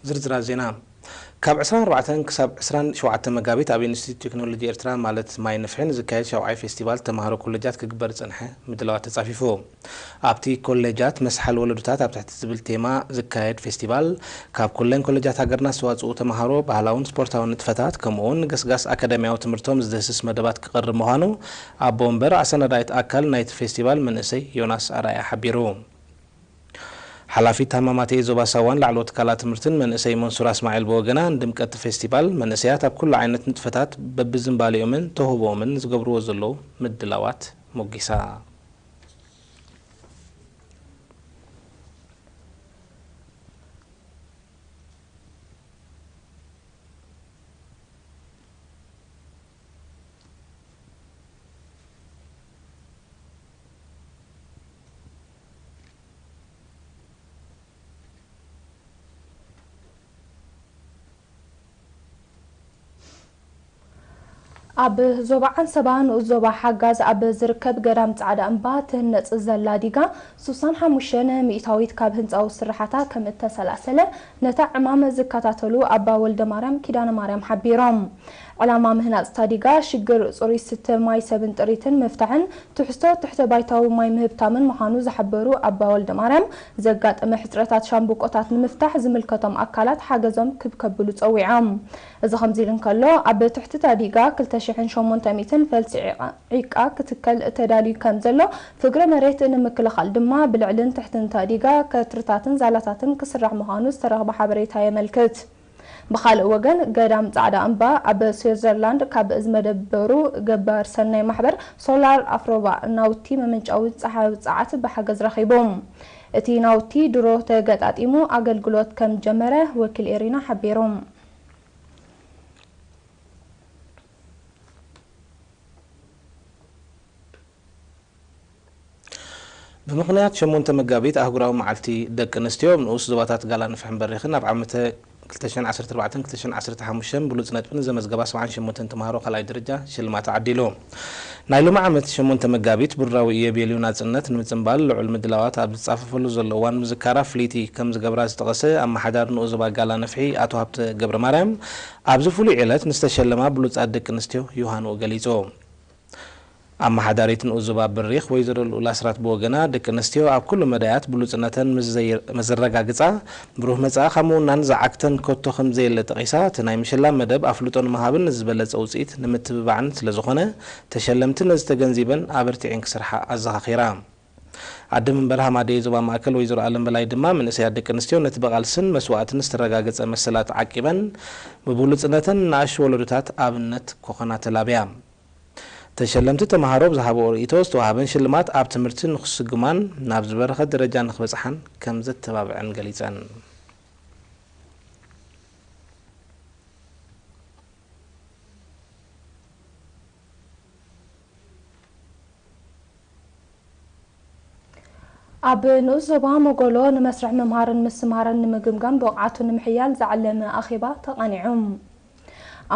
ዝርዝራት ዜና። ካብ ዕስራን ኣርባዕተን ክሳብ ዕስራን ሸውዓተን መጋቢት ኣብ ኢንስቲትዩት ቴክኖሎጂ ኤርትራ ማለት ማይ ንፍሒ ንዝካየድ ሻውዓይ ፌስቲቫል ተማሃሮ ኮሌጃት ክግበር ዝጸንሐ ምድላዋት ተጻፊፉ። ኣብቲ ኮሌጃት መስሓል ወለዶታት ኣብ ትሕቲ ዝብል ቴማ ዝካየድ ፌስቲቫል ካብ ኩለን ኮሌጃት ሃገርና ዝተዋጽኡ ተማሃሮ ባህላውን ስፖርታውን ንጥፈታት ከምኡውን ገስጋስ ኣካዳሚያዊ ትምህርቶም ዝድህስስ መደባት ክቐርብ ምዃኑ ኣቦ ወንበር ኣሰናዳኢት ኣካል ናይቲ ፌስቲቫል መንእሰይ ዮናስ ኣርኣያ ሓቢሩ። ሓላፊት ሃማማተኤ ዞባ ሳዋን ላዕለዎት ትካላት ትምህርትን መንእሰይ መንሱር ኣስማዒል ብወገና፣ ንድምቀት ፌስቲቫል መንእሰያት ኣብ ኩሉ ዓይነት ንጥፈታት በብዝንባሌኦምን ተውህቦኦምን ዝገብርዎ ዘለዉ ምድላዋት ሞጊሳ። ኣብ ዞባ ዓንሰባ ንኡስ ዞባ ሓጋዝ ኣብ ዝርከብ ገዳም ጻዕዳ እምባ ትህነጽ ዘላ ዲጋ ስሳን ሓሙሽተ ሚእታዊት ካብ ህንጻዊ ስራሓታ ከም እተሰላሰለ ነታ ዕማም ዝከታተሉ ኣባ ወልደ ማርያም ኪዳነ ማርያም ሓቢሮም። ዕላማ ምህናጽ ታዲጋ ሽግር ጽሩይ ስተ ማይ ሰብን ጥሪትን ምፍታሕን ትሕዝቶ ትሕተ ባይታዊ ማይ ምህብታምን ምዃኑ ዝሓበሩ ኣባ ወልደ ማርያም፣ ዘጋጠመ ሕጽረታት ሻምብቆታት ንምፍታሕ ዝምልከቶም ኣካላት ሓገዞም ክብ ከብሉ ጸዊዖም። እዚ ከምዚ ኢሉ እንከሎ፣ ኣብ ትሕቲ ታዲጋ ክልተ ሽሕን ሸሞንተ ሚእትን ፈልሲ ዒቃ ክትከል ተዳልዩ ከም ዘሎ፣ ፍግረ መሬት ንምክልኻል ድማ ብልዕልን ትሕትን ታዲጋ ከትርታትን ዛላታትን ክስራሕ ምዃኑ ዝተረኽበ ሓበሬታ የመልክት። ብኻልእ ወገን፣ ገዳም ጻዕዳ እምባ ኣብ ስዊዘርላንድ ካብ ዝመደበሩ ገባር ሰናይ ማሕበር ሶላር ኣፍሮባ ናውቲ መመንጨዊ ጸሓያዊ ጸዓት ብሓገዝ ረኺቡ። እቲ ናውቲ ድሮ ተገጣጢሙ ኣገልግሎት ከም ጀመረ ወኪል ኤሪና ሓቢሩ። ብምኽንያት ሸሞንተ መጋቢት ኣህጉራዊ መዓልቲ ደቂ ኣንስትዮ፣ ኣብ ንኡስ ዞባታት ጋላ ንፍሕን በሪኽን ኣብ ዓመተ ክልተ ሽሕን ዓሰርተ ኣርባዕተን ክልተ ሽሕን ዓሰርተ ሓሙሽተን ብሉጽ ነጥቢ ንዘመዝገባ ሰብዓን ሸሞንተን ተምሃሮ ካልኣይ ደረጃ ሽልማት ተዓዲሉ። ናይ ሎሚ ዓመት ሸሞንተ መጋቢት ብሩራዊ ኢዮቤልዩ ናጽነት ንምጽንባል ልዑል ምድላዋት ኣብ ዝጻፈፈሉ ዘሎ እዋን ምዝካራ ፍልይቲ ከም ዝገብራ ዝጠቐሰ ኣመሓዳሪ ንኡስ ዞባ ጋላ ንፍሒ ኣቶ ሃብተ ገብረ ማርያም፣ ኣብዚ ፍሉይ ዕለት ንዝተሸለማ ብሉጻት ደቂ ኣንስትዮ ዮሃንኡ ገሊጹ። ኣመሓዳሪት ንኡስ ዞባ በሪኽ ወይዘሮ ልኡል ኣስራት ብወገና፣ ደቂ ኣንስትዮ ኣብ ኩሉ መዳያት ብሉጽነተን ምስ ዘይ-፣ ምስ ዘረጋግጻ፣ ብሩህ መጻኢ ካብ ምውናን ዝዓግተን ከቶ ከም ዘየለ ጠቒሳ፣ እቲ ናይ ምሽላም መደብ ኣፍልጦ ንምሃብን ንዝበለጸ ውጽኢት ንምትብባዕን ስለ ዝኾነ፣ ተሸለምቲ ነዚ ተገንዚበን ኣበርቲዐን ክሰርሓ ኣዘኻኺራ። ኣደ መንበር ሃማደኤ ዞባ ማእከል ወይዘሮ ኣለም በላይ ድማ፣ መንእሰያት ደቂ ኣንስትዮ ነቲ ብቓልስን መስዋእትን ዝተረጋገጸ መሰላት ዓቂበን፣ ብብሉጽነተን ንኣሽቱ ወለዶታት ኣብነት ክኾና ተላብያ። ተሸለምቲ ተምሃሮ ብዝሃብኦ ርእይቶ፣ ዝተዋህበን ሽልማት ኣብ ትምህርቲ ንኽስጉማን ናብ ዝበረኸ ደረጃ ንኽበጽሓን ከም ዘተባብዐን ገሊጸን። ኣብ ንኡስ ዞባ መጎሎ ንመስርሕ ምምሃርን ምስትምሃርን ንምግምጋም ብቕዓቱ ንምሕያል ዝዓለመ ኣኼባ ተቓኒዑ።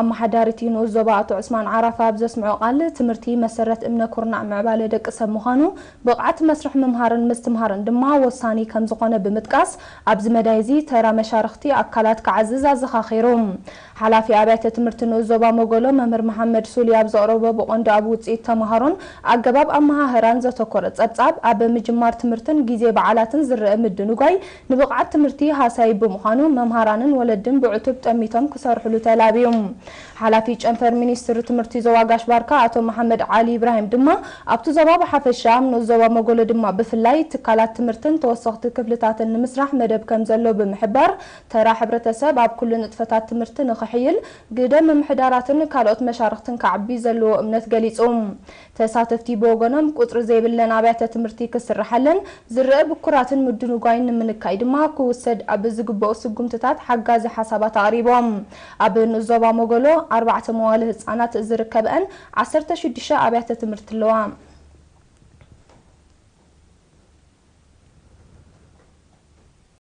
ኣመሓዳሪቲ ንኡስ ዞባ ኣቶ ዑስማን ዓራፋ ኣብ ዘስምዖ ቃል፣ ትምህርቲ መሰረት እምነ ኩርናዕ ምዕባለ ደቂ ሰብ ምዃኑ፣ ብቕዓት መስርሕ ምምሃርን ምስትምሃርን ድማ ወሳኒ ከም ዝኾነ ብምጥቃስ፣ ኣብዚ መዳይ እዚ ተራ መሻርኽቲ ኣካላት ክዓዝዝ ኣዘኻኺሩ። ሓላፊ ኣብያተ ትምህርቲ ንኡስ ዞባ መጎሎ መምህር መሓመድ ሱሊ ኣብ ዘቕረቦ ብቐንዱ ኣብ ውፅኢት ተምሃሮን ኣገባብ ኣመሃህራን ዘተኮረ ጸብጻብ፣ ኣብ ምጅማር ትምህርትን ግዜ በዓላትን ዝረአ ምድንጓይ ንብቕዓት ትምህርቲ ሃሳዪ ብምዃኑ፣ መምሃራንን ወለድን ብዕቱብ ጠሚቶም ክሰርሕሉ ተላብዩ። ሓላፊ ጨንፈር ሚኒስትሪ ትምህርቲ ዞባ ጋሽ ባርካ ኣቶ መሓመድ ዓሊ ኢብራሂም ድማ፣ ኣብቲ ዞባ ብሓፈሻ፣ ኣብ ንኡስ ዞባ መጎሎ ድማ ብፍላይ፣ ትካላት ትምህርትን ተወሰኽቲ ክፍልታትን ንምስራሕ መደብ ከም ዘሎ ብምሕባር፣ ተራ ሕብረተሰብ ኣብ ኩሉ ንጥፈታት ትምህርቲ ንኽሕይል፣ ግደ ምምሕዳራትን ካልኦት መሻርኽትን ክዓቢ ዘለዎ እምነት ገሊጹ። ተሳተፍቲ ብወገኖም፣ ቁጽሪ ዘይብለን ኣብያተ ትምህርቲ ክስርሓለን ዝረአ ብኩራትን ምድንጓይን ንምንካይ ድማ ክውሰድ ኣብ ዝግብኦ ስጉምትታት ሓጋዚ ሓሳባት ኣቕሪቦም። ኣብ ንኡስ ዞባ መጎሎ ኣርባዕተ መዋለ ህጻናት ዝርከበአን ዓሰርተ ሽዱሽተ ኣብያተ ትምህርቲ ኣለዋ።